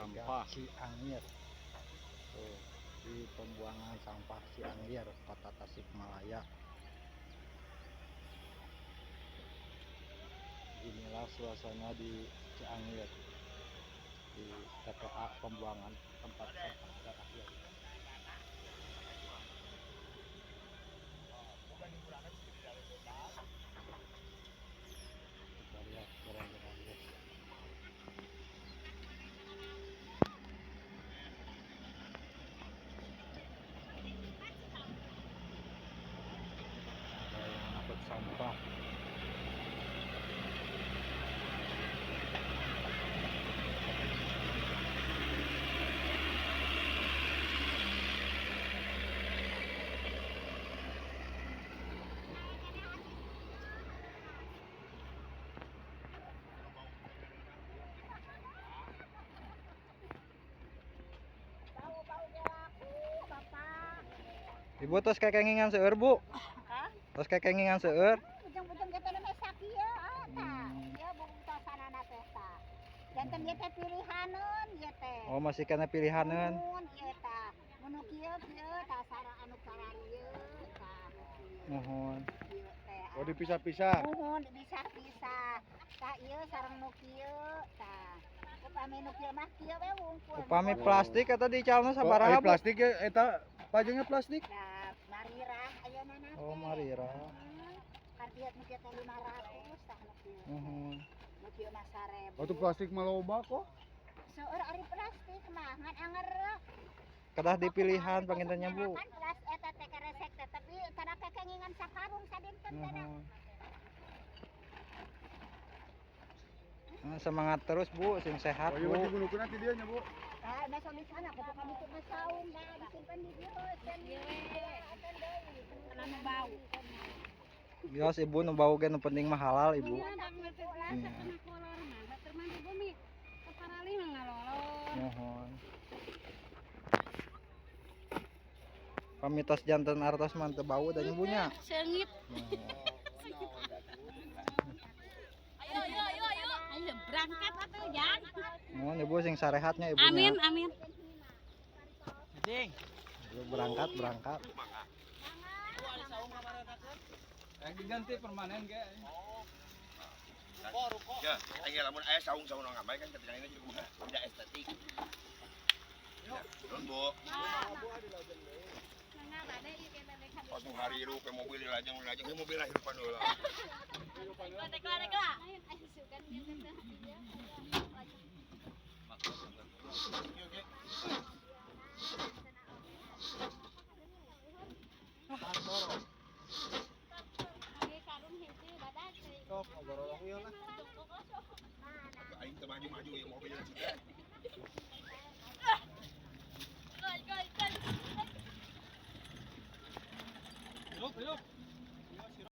Sampah. Ciangir. Tuh, di pembuangan sampah Ciangir, Kota Tasikmalaya. Inilah suasana di Ciangir, di TPA pembuangan tempat sampah terakhir. Kita lihat barang-barang, guys. Ada yang angkut sampah. Bau-bau laku, Bapak. Ibu tos kekengingan seueur, Bu. Hah? Tos kekengingan seueur. Ujung-ujung kita namanya sakieu ah tah. Ieu bungtosanana teh tah. Janten ieu teh pilihaneun ieu teh. Oh, masih kena pilihaneun. Mun ieu tah. Mun nu kieu kieu tah sareng anu kararieu tah nu kieu. Muhun. Kieu teh. Oh, dipisah-pisah. Muhun dipisah-pisah. Tah ieu sareng nu kieu tah. Upami nu kieu mah kieu we wungkul. Upami plastik atau dicalna Oh, sabaraha, ai Bu? plastik ya eta pajangnya plastik. Nah, marirah ayeuna na Oh, teh. marira. Kan ieu nu kieu teh 500 tah nu kieu. Muhun. Nu kieu mah 1000. Oh, itu plastik mah loba kok. Seueur ari plastik mah ngan anger Kedah dipilihan pangintennya, Bu. Kan plas eta teh keresek teh tapi tara kekengingan sakarung sadinten teh da. Muhun. Nah, semangat terus, Bu, sing sehat, Oh, iya Bu. wajib gunukeun nanti dia nya, Bu. Ah, masa misalnya kudu kami tuh mah saung da disimpan di dieu can acan deui. Karena bau. Bios Ibu nu bau ge nu penting mah halal, Ibu. Iya. Muhun. Pami tos janten artos mah teu bau da nya, Bu nya. Seungit. Muhun. Ayo, ayo, ayo, ayo. Ayo berangkat atuh, Jang. Muhun Ibu sing sarehatnya Ibu nya. Amin, amin. Ibu berangkat, berangkat. Diganti permanen ge. Ya, aing lamun aya saung-saung ngambai kan ketika ini juga tidak estetik. Ya, nuhun, Bu. Pas nu hari hirup ke mobil dilajeng dilajeng ke mobil lah hirupan heula. Rekla, rekla. Oke, oke. Sok ngobrol lah. Aing teu maju-maju ya mobil sih.